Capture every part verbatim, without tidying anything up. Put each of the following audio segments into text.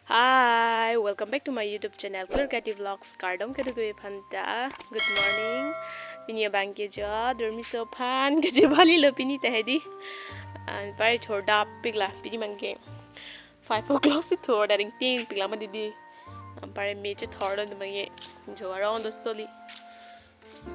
Hi, welcome back to my YouTube channel, Clear Creative Vlogs. Kardom kadokave aphanta. Good morning. Pini abang ke jo, dormiso aphan kejebali lo pini ta hedi. Anpar chor dap pik la, pini abang ke five o'clock si thor da ring ting pik la ma didi. Anpar me chethor lo abang ke jo arong do soli.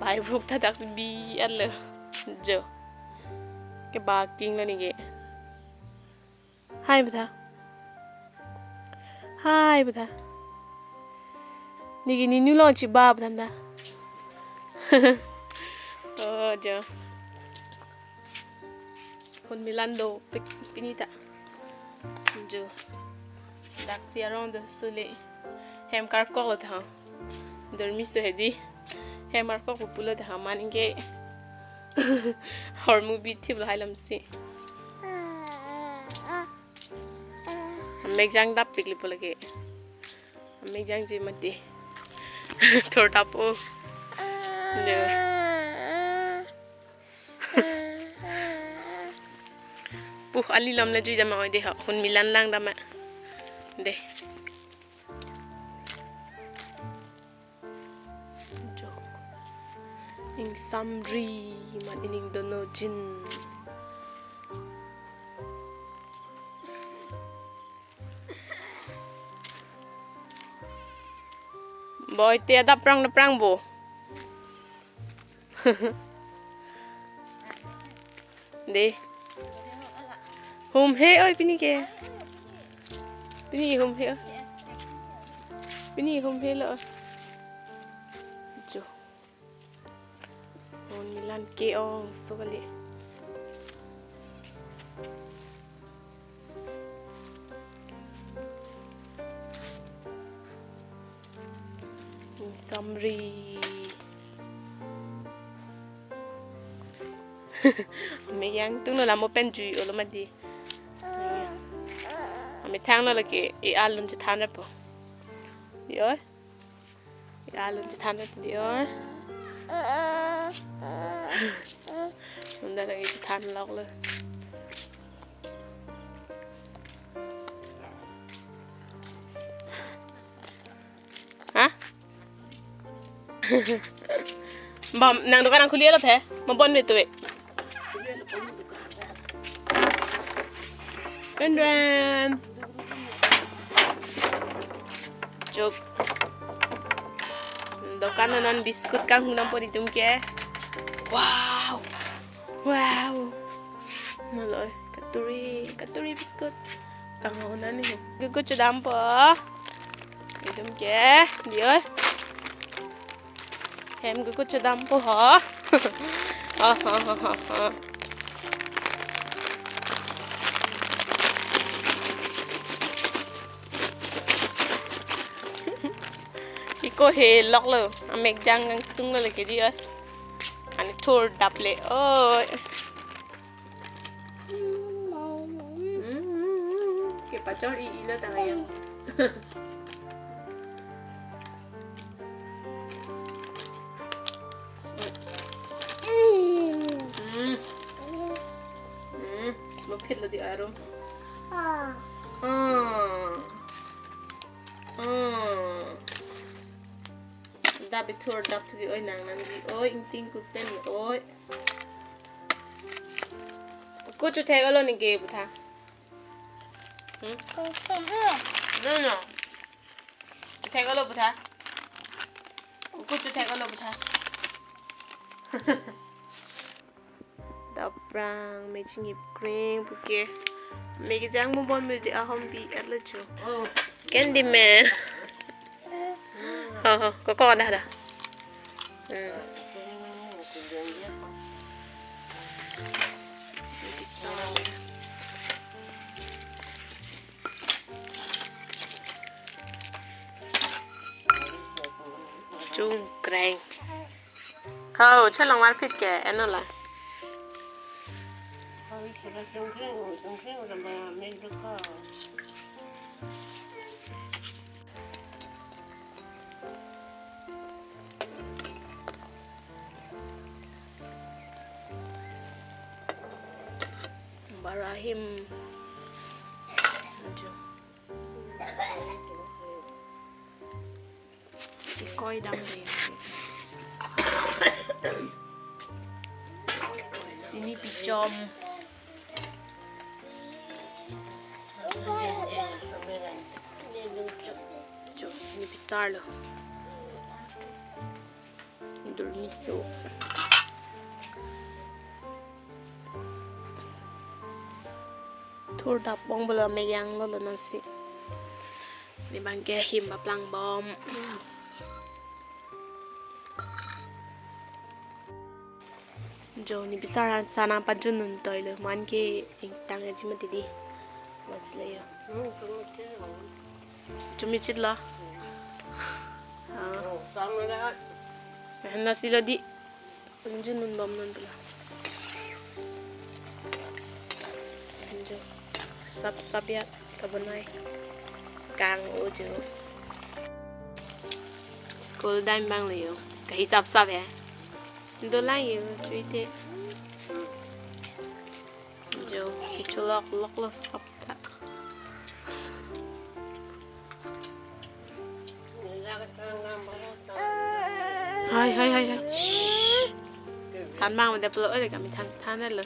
Bai buk ta dak si bi an lo. Jo. Kebak ting lo neke. Hi, butha. Hi, butha. Neke ninu lo chiba butha ta. Oh, jo. Hun milan do pik pini ta. Jo. Dak si arong do soli. Hem karkok lo ta. Dormiso hedi. Hem karkok pu pulo ta, aman ke hormu bi thip lo hai lam si. Amek jang dap pik li pu lake. Amek jang ji mati. Thor dap o. Jo. Puh, ali lom le jui jama oi de ho. Hun milan lang dama. De. Jo. Ingsamri, mat ining dono jin. Boy te adap prang, adap prang bo. De. Hum he oi pini ke. Pini hum he oi. Pini hum he lo. Jo. Hun milan ke-ong so kali. Ingsamri. Amek jang tung lo, lamo pen jui olo mati. Amethang lo lake, e alun chethan rapo. Di oi. E alun chethan rapo di oi. Unda lake chethan lok lo. Ha? Bom, nang dukan nang khuli lo the? Mo bon me tu e. Ren ren. Chuk. Dukan non biscuit kanghon dampo itum ke. Wow. Wow. Nalo, katuri, katuri biscuit. Kanghon nani. Gugu chodampo. Itum ke, di oi. Hem gugu chodampo ho. Oh, ho, ho, ho, ho. Iko he lok lo. Amek jang nang tung lo lake di oi. Ani thor dap le oi. Hmm, kepachor i ilo tang ayang. Hmm. Hmm. Mo phit lo di arum. Hmm. Hmm. Dap ithur dap thuki oi nang nangji oi, ingting kupen oi. Kuchu thek alo neke butha. Hmm? No, no. Thek alo butha. Kuchu thek alo butha. Dap prang me chingip kring puke. Me kejang mo bon me je ahom bi at lo jo. Oh. Candy man. Ho, ho, ko, ko, dah, dah. Hmm. Chung kreng. Ho, chelong marphit ke, eno la. Barahim. Ajo. Koi dam de. Sini pichom. Jo, ne pisarlo. Durmiso. Thur dap bong bolo, meyang lo lo nasi. Ne bang ke him aplang bom. Jo, ne pisar an sana pajun nun toilo, man ke ingtang aji mati di. Mas le yo. Hmm, chumi chit lo. Chumi chit lo. Ah. Oh, sama dah. Eh, nasi lo di. Pajun nun bom nun pula. Jo. Sap sap ya kabonai. Kang o jo. School time bang le yo. Kahi sap sap ya. Dolang yo, chuite. Jo, kecholok lok lo sap ta. Hai, hai, hai, hai. Shh. Than bang, mede pulo, eh, kami than, than lo.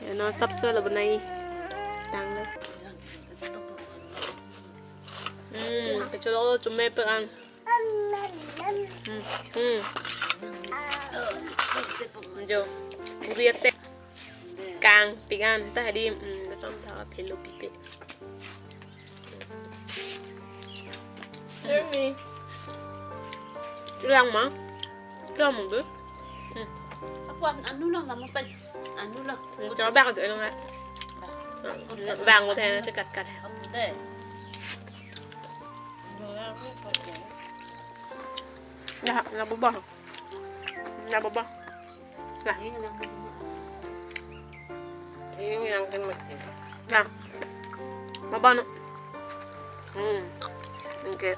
Ya, no, sap so lo bonai. Tang lo. Hmm, kecholok lo chome pe an. Hmm, hmm. Jo, uri ate. Kang, pik an, ta hadi, hmm, besom ta phelo pipe. Ini. Chulang ma? Chulang ma, bu? Hmm. Aku an-, anu lang nama pen. Anu lang. Hmm, coba aku dulu nggak? Bang, udah, saya kat-kat. Aku deh. Nah, nabubah. Nabubah. Nah. Ini yang kena mati. Nah. Baba no. Hmm. Oke.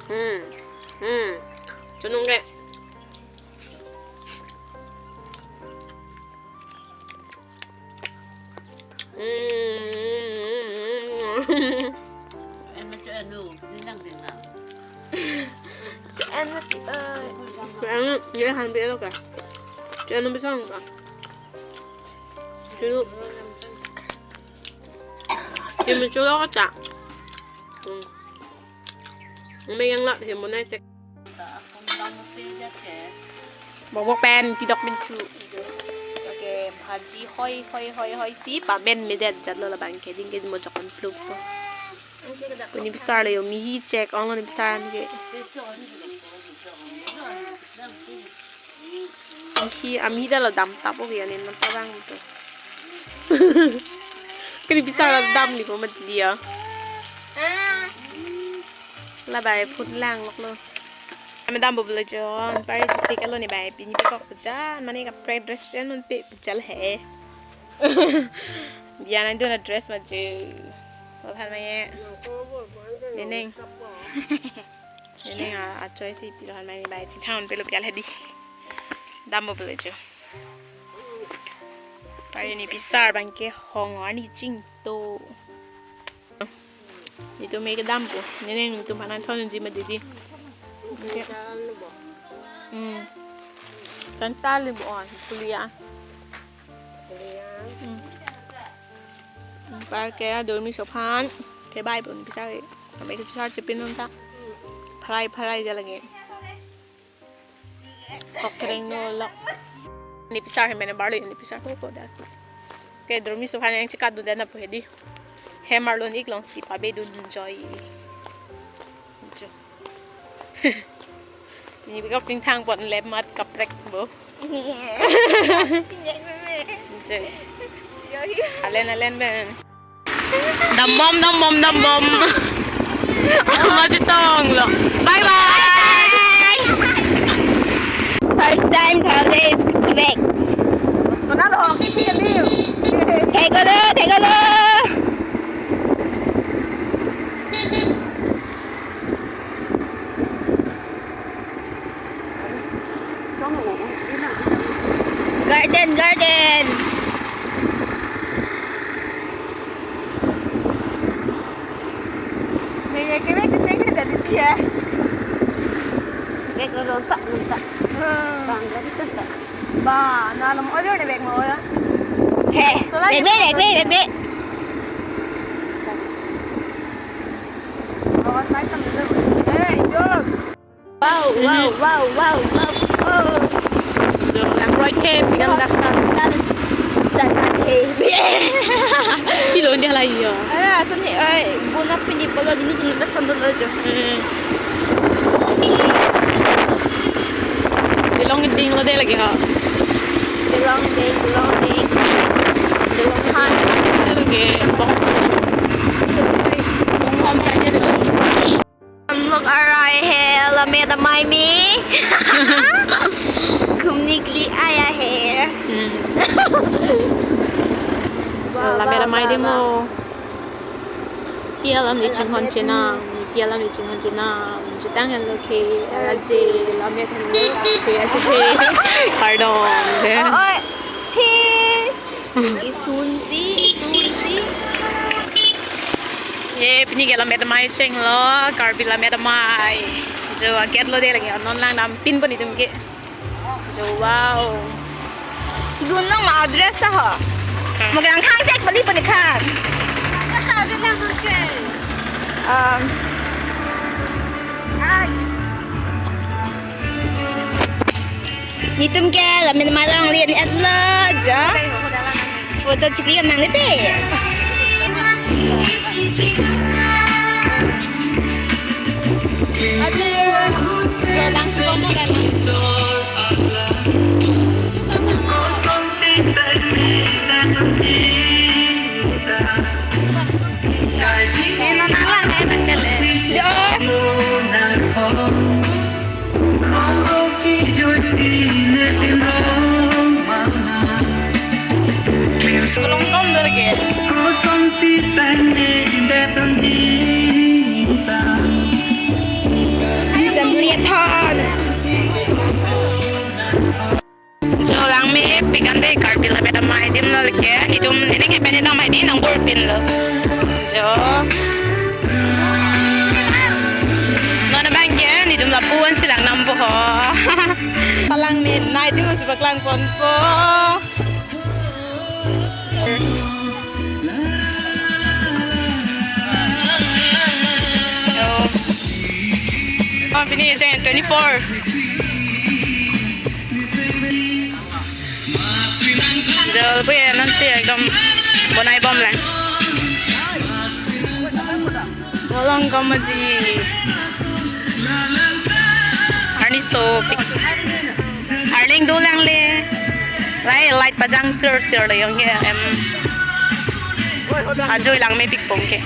Hmm. Hmm. Chunung ke. Hmm. Eno cho eno, dinang dinang. Cho eno ti, eh. Cho eno, dia han belo ka. Cho eno bisa ka. Dulu. Dia mencolok ka. Hmm. Meyang lo, dia mau naik cek. Bok bok pen, kidok pen chu. Oke, bhaji hoi, hoi, hoi, hoi, si, pamen medet jat lo labang ke, ding ke mo chokon pluk ko. Ko ne pisar lo yo, mihi chek, ong lo ne pisar an ke. Mihi, amihi ta lo dam tap, oke, ya, ne non tabang to. Ko ne pisar lo dam ni ko mat dia. Labang phun lang lok lo. Kami dam boblo jo, pari sisi kalo ne bai, pini pekok puja, mane kaprek dress chen non pe puja he. Dia nang dona dress ma je. Wal han ma ye. Neneng. Neneng a, a choice ipi lo han ma ne bai, chingthang pelo puja he di. Dam boblo jo. Pari ne pisar bang ke hong ani chingto. Itu me kedam ko. Neneng itu mana thon ji ma didi. Oke. Hmm. Chantal le bo on kuliah. Hmm. Par ke dormi sophan. Ke bai pun bisa ke. Sampai ke sar chepin nonta. Fry fry ja lagi. Kok kereng no lok. Ne pisar hem mane barlo ne pisar ko ko das. Ke dormi sophan yang chekat do dana po hedi. Hem arlo ne ik long si pabe dun enjoy. Jo. Ne pekok chingthang pon lem mat kaprek bo. Chinjak meme. Jo. Yo, yo. Alen alen ben. Dam bom, dam bom, dam bom. Machitong lo. Bye bye. First time Thaode is back. Thek lo, thek lo. Garden, garden. Nih, ya, kami di sini dari dia. Nonta, nonta. Hmm. Bang, lagi nonta. Ba, na alam audio ne bag mo ya. He, so lagi bag, bag, bag, bag, bag. Awas naik kan dulu. Hey, jog. Wow, wow, wow, wow, wow. Oh. Jog, ang right hand, pegang dasar. Jalan, jalan, he. Pilo dia lah iya. Ala, asan he, ay, guna pini polo dini guna ta sandal aja. Hmm. Dilong ding lo de lagi ha. Dilong ding, dilong ding. Dilong ding lo de lagi. Bong. Bong hom saja de lagi. हम लोग आ रहे हैं लम्बे दमाई में। घूमने के लिए आया है। Hmm. Wow, Lame wow, damai wow, demo. Wow. Pi alam di chinghon chenam, pi alam di chinghon chenam, chutang henlo ke, araje, lame henlo ke, aje ke. Pardon. Oh, oh. Hi. Isun si, isun si. Ye, pini ke lame damai chenglo, Karbi lame damai. Jo, a gate lo de lagi, non langdam pin pon itum ke. Jo, wow. Dun nang ma address ta ho. Hmm. Magrang khang check bali pon ikhan. Um. Ai. Netum ke lame damai along lin et lo jo. Photo chikli nang nete. Aji, jo lang si komo kan. Ino nang lang eh, nang kele. Jo. Belum kom dulu ke. Jam lihat hon. Jo langmepik an de Karbi lame damai adim lo lake. Netum nening hepen damai di nang bor pin lo. Jo. Non abang ke netum lapu-an si langdampo ho. Palang me nai adim si paklang ponpo. Jo. Oh, pini ejeng twenty-four. Jo, puya non si ekdom bonai bom lang. Volongkom Aji. Arni sopik. Arleng dolang le. Lai light pajang sir sir le yong ke em. Ajo langmepik pon ke.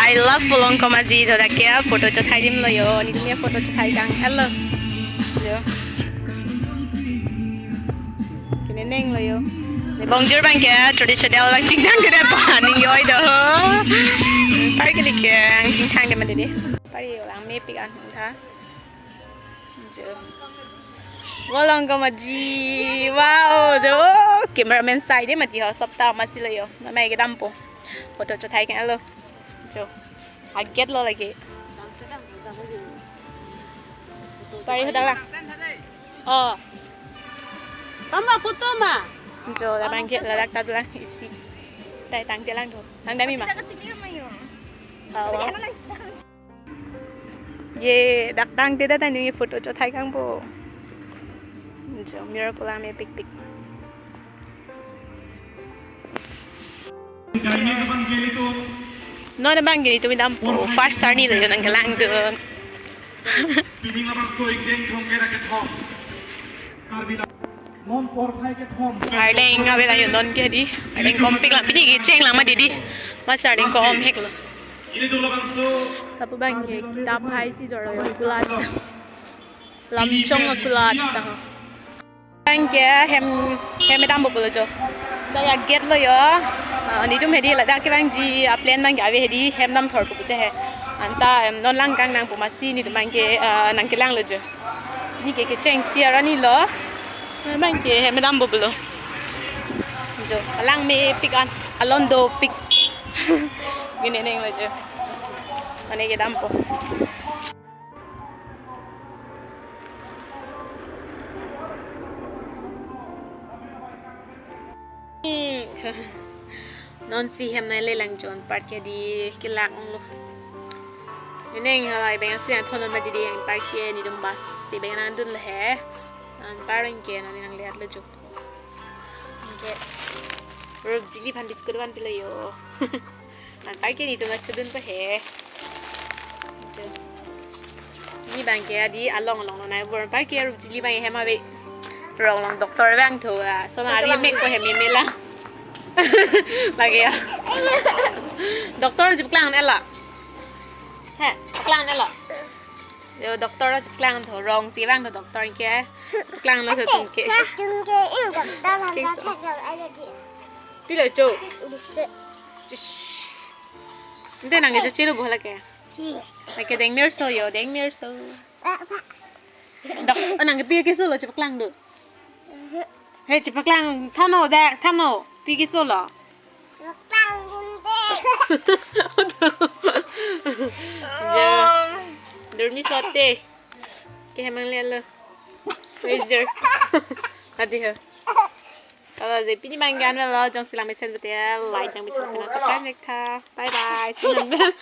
I love Volongkom Aji, to dak ke photo chothai adim lo yo, netum ya photo chothai kang, hello. Jo. Kene neng lo yo. Ne bongjur abang ke, traditional abang chingthang ke de pa, ning yo do. Par ke ni ke, chingthang de ma de de. Par yo langmepik an tha. Jo. Volongkom Aji. Wow, jo. Cameraman side mati ho, sab ta masi lo yo. Namai ke dampo. Photo chothai kang lo. Jo. A gate lo lake. Pari hodak lang. Oh. Tamba photo ma. Jo, labang ke ladak ta dolang isi. Tai tangte lang do. Tangdam-i ma. Kita kecil ma yo. Oh, wow. Ye, dak tangte ta tani photo chothai kangpo. Jo, mirror pu langmepikpik. Non abang ke netum dampo, first arni lo yo nang kelangdun. Arleng ave lang yo non ke di. Arleng kompik lang, pini kecheng lang ma di di. Masi arleng kom hek lo. Lapu abang ke kitap hai si jorlo yo, kulat. Lamchong akulat ta. Abang ke hem, hem dampo pulo jo. Dak ya gate lo yo. Ah, netum hedi ladak kevangji a plan abang ke ave hedi hem damthor pu puche he. Anta em non lang kang nangpo masi netum abang ke, ah, nang kelang lo jo. Pini ke kechengsi arni lo. Abang ke hem dampo pulo. Jo, langmepik an, alon dopik. Gini neng lo jo. Mane kedampo. Hmm. Non si hem nai le lang jon park ke di kelak onglo. Neneng halai beng si ang thonon na didi yang park ke netum bus si beng nangdun le he. An park ke non nang le at le juk. Oke. Rup jili phan biscuit van pilo yo. An park ke netum achudun pa he. Jo. Ni bang ke adi along along lo nai bor park ke rup jili bang hem ave. Rong long doctor bang tho a. So na ari mek ko hem mela. Lagi ya. Doctor chipaklang ela. He, chipaklang ela. Yo doctor chipaklang tho rong si bang tho doctor ke. Chipaklang lo tho tum ke. Tum ke in doctor han ta thak lam ai di. Pilo cho. Bisi. Ante nang ke cho chelo bola ke. Chi. Nang ke deng mir so yo, deng mir so. Ba, ba. Dok, oh, nang ke pi keso lo chipaklang do. He chipaklang thano dak thano pi keso lo. Paklang din de. Ya. Dormi sote. Ke hemang le lo. Razor. Adi ho. Kalau je pini bang ke anlo jongsi lang mesen betul like nang betul kena subscribe nek tha. Bye bye. Sinang.